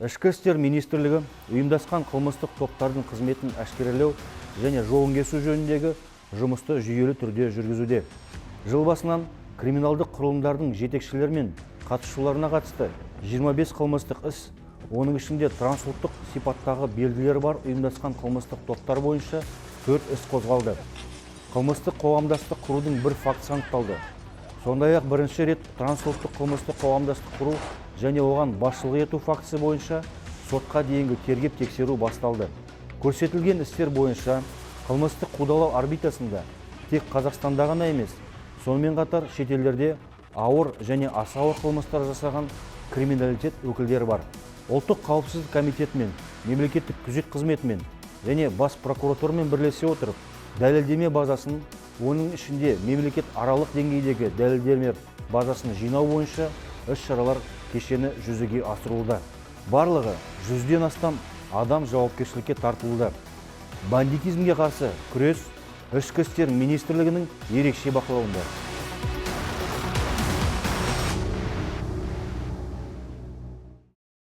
Ішкі істер министрлігі ұйымдасқан қылмыстық топтардың қызметін әшкерелеу және жолын кесу жөніндегі жұмысты жүйелі түрде жүргізуде. Жыл басынан криминалдық құрылымдардың жетекшілері мен қатысушыларына қатысты 25 қылмыстық іс, оның ішінде трансұлттық сипаттағы белгілері бар ұйымдасқан қылмыстық топтар бойынша 4 іс қозғалды. Қылмыстық қоғамдастық құрудың бір фактісі анықталды. Сондай-ақ бірінші рет трансұлттық қылмыстық қоғамдастық құру және оған басшылық ету фактісі бойынша сотқа дейінгі тергеп тексеру басталды. Көрсетілген істер бойынша қылмыстық қудалау орбитасында тек Қазақстанда ғана емес, сонымен қатар шетелдерде ауыр және аса ауыр қылмыстар жасаған криминалитет өкілдері бар. Ұлттық қауіпсіздік комитетімен, мемлекеттік күзет қызметімен және бас прокуратурамен бірлесе отырып, дәлелдеме базасын, оның ішінде мемлекет аралық деңгейдегі дәлелдеме базасын жинау бойынша іс-шаралар кешені жүзеге асырылуда. Барлығы 100-ден астам адам жауапкершілікке тартылуда. Бандитизмге қарсы күрес Ішкі істер министрлігінің ерекше бақылауында.